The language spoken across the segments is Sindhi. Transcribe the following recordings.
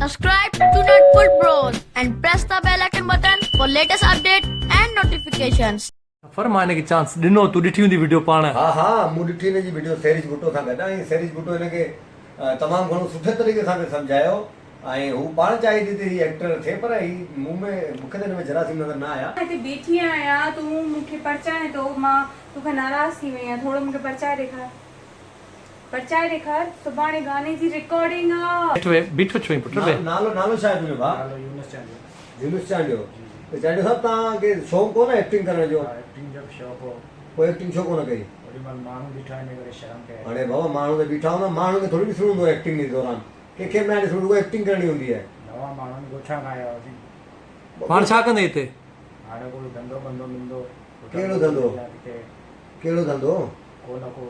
Subscribe to Nutbull Bros and press the bell icon button for latest update and notifications. Zafar مان هن کي چانس ڏنو تون ڏٺي هوندي وڊيو پاڻ. ها ها مون ڏٺي هن جي وڊيو سيريج ڀٽو سان گڏ ۽ سيريج ڀٽو هن کي تمام گهڻو سٺي طريقي سان پئي سمجهايو ۽ هو پاڻ چاهي ٿي ته هي ايڪٽر ٿئي پر هي مون ۾ مونکي ته هن ۾ جراثيم نظر نه آيا. هتي بيٺي آهيان تون مون کي پرچائين ٿو مان توکان ناراض ٿي وئي آهيان ٿورو مون کي پرچائي ڏيکار. پرچائي ڏيکار سڀاڻي گاني جي رڪارڊنگ آ. هيٺ ويهه بيٺو ڇو آهين پٽ ويهه. نالو نالو ڇا آهي تنهنجو ڀاء؟ نالو يونس چانڊيو. يونس چانڊيو جي جي. ته چانڊيو صاحب توهان کي شوق ڪونه ايڪٽنگ ڪرڻ جو؟ ها ايڪٽنگ جو به شوق هو. پوء ايڪٽنگ ڇو ڪونه ڪئي؟ اوڏي مهل ماڻهو بيٺا ان ڪري شرم پئي آئي. اڙي بابا ماڻهو ته بيٺا هوندا ماڻهن کي ٿوري ڏسڻو هوندو آهي ايڪٽنگ جي دوران ڪنهن کي به ناهي ڏسڻو رڳو ايڪٽنگ ڪرڻي هوندي آهي. نوان ماڻهو آهن ڳوٺان کان آيا هئاسين. هاڻ ڇا ڪندين هتي؟ هاڻي ڪوئي ڌنڌو ٻنڌو ملندو. ڪهڙو ڌنڌو؟ ڪهڙو ڌنڌو؟ ڪو نه ڪو.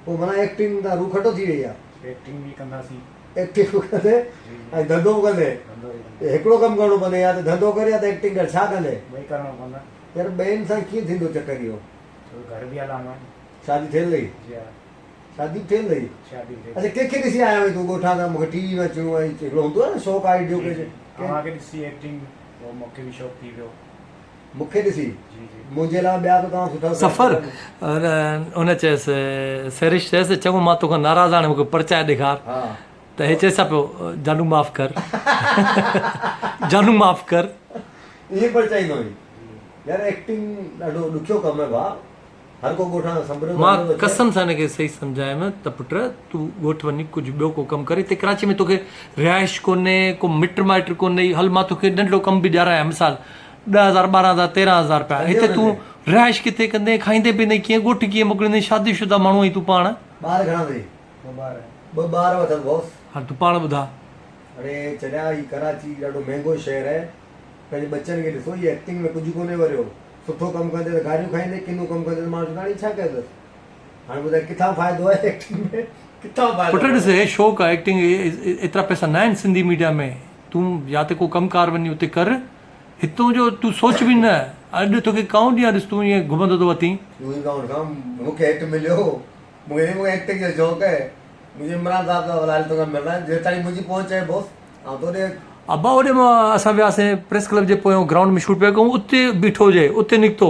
پوء معنيٰ ايڪٽنگ تان روح کٽو ٿي وئي آ. ايڪٽنگ به ڪنداسين. ايڪٽنگ به ڪندي ۽ ڌنڌو به ڪندي. ڌنڌو به ڪندي. هڪڙو ڪم ڪرڻو پوندي يا ته ڌنڌو ڪر يا ته ايڪٽنگ ڪر ڇا ڪندي؟ ٻئي ڪرڻو پوندا. يار ٻين سان ڪيئن ٿيندو چڪر اهو؟ ڇو گهر به هلائڻو آهي. شادي ٿيل اٿئي؟ جي ها. شادي به ٿيل اٿئي؟ شادي به ٿيل. اڇا ڪنهن کي ڏسي آيو آهين تون ڳوٺان کان مون کي ٽي وي ۾ اچڻو آهي هڪڙو هوندو آهي نه شوق آئيڊيو جي جي اوهان کي ڏسي ايڪٽنگ پوء مون کي به شوق ٿي ويو. مون کي ڏسي منهنجي علاوه ٻيا به تمام سٺا سفر ان چيس سيرش چيس چڱو مان توکان ناراض آهيان مون کي پرچائي ڏيکار ته هي چيس ڇا پيو جانو معاف ڪر جانو معاف ڪر ائين پرچائيندو آهين يار ايڪٽنگ ڏاڍو ڏکيو ڪم آهي ڀاء هر ڪو ڳوٺان سنڀريو ته مان هليو ٿو اچي. قسم سان هن کي صحيح سمجهايم ته پٽ تون ڳوٺ وڃي ڪجهه ٻيو ڪو ڪم ڪر هتي ڪراچي ۾ توکي رهائش ڪونهي ڪو مٽ مائٽ ڪونهي هل مان توکي ننڍڙو ڪم به ڏيارايان مثال ڏهه هزار ٻارهن هزار تيرهن هزار رپيا هتي تون رهائش ڪٿي ڪندين کائيندين پيئندين ڪيئن ڳوٺ ڪيئن موڪليندين شادي شده ماڻهو آهين تون پاڻ. ٻار گهڻا اٿئي؟ ٻه ٻار آهن. ٻه ٻار به اٿس باس. هاڻ تون پاڻ ٻڌاء. اڙي چڏيا هي ڪراچي ڏاڍو مهنگو شهر آهي پنهنجي ٻچن کي ڏسو هي ايڪٽنگ ۾ ڪجهه ڪونهي وريو. سٺو ڪم ڪندي ته گاريون کائيندي، ڪنو ڪم ڪندي ته ماڻهو چوندا هاڻي ڇا ڪيو اٿس. هاڻي ٻڌاء ڪٿان فائدو آهي ايڪٽنگ ۾ ڪٿان فائدو پٽ ڏس هي شوق آهي ايڪٽنگ ايترا پئسا نه آهن سنڌي ميڊيا ۾ تون يا ته ڪو ڪم ڪار وڃي اتي ڪر هتون جو تون سوچ به نه اڄ توکي ڪائون ڏيان ڏس تون ائين گهمندو ٿو وتين. تون ئي ڪائون کان مون کي هيٺ مليو مون کي مون کي ايڪٽنگ جو شوق آهي منهنجي عمران صاحب سان ولائل توکان ملڻا آهن جيستائين منهنجي پهچ آهي بوس آئون تو ڏي ابا اوڏي مان اسان وياسين پريس ڪلب جي پويان گرائونڊ ۾ شوٽ پيا ڪيون اتي بيٺو هجي اتي نڪتو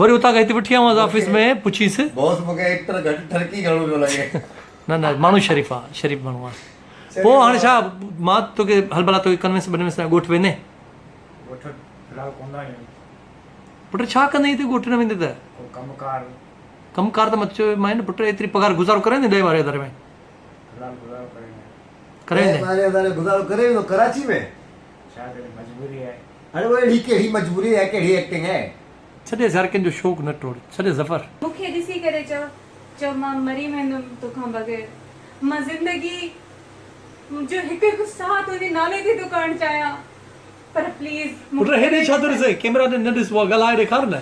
وري اتان کان هتي وٺي آيو مانس آفيس ۾ پڇيس. باس مونکي ايڪٽر گهٽ ٺرڪي گهڻو پيو لڳي. نه نه ماڻهو شريف آ شريف ماڻهو آ پوء هاڻي ڇا مان توکي هل ڀلا توکي ڪنوينس بنوينس ڪريان ڳوٺ ويندين؟ ڳوٺ في الحال ڪونه ٿا وڃون. پٽ ڇا ڪندين هتي ڳوٺ نه ويندين ته؟ ڪو ڪم ڪار. ڪم ڪار ته مان چيومانء نه پٽ ايتري پگهار گذارو ڪري ويندين ڏهين ٻارهين هزارين ۾؟ في الحال گذارو ڪري ويندين. ڪري ويندين. ٻارهين هزارين گذارو ڪري ويندو ڪراچي ۾. ڇا ڪري مجبوري آهي. هاڻي اها اهڙي ڪهڙي مجبوري آهي ڪهڙي ايڪٽنگ آهي. ڇڏي يار ڪنهن جو شوق نه ٽوڙ ڇڏي ظفر. مون کي ڏسي ڪري چئو چئو مان مري ويندم توکان بغير مان زندگي جو هڪ هڪ ساهه تنهنجي نالي تي ٿو ڪرڻ چاهيان پر پليز مون پٽ کي هيڏي ڇا ٿو ڏسين ڪيمرا ڏي نه ڏس اها ڳالهائي ڏيکار نه.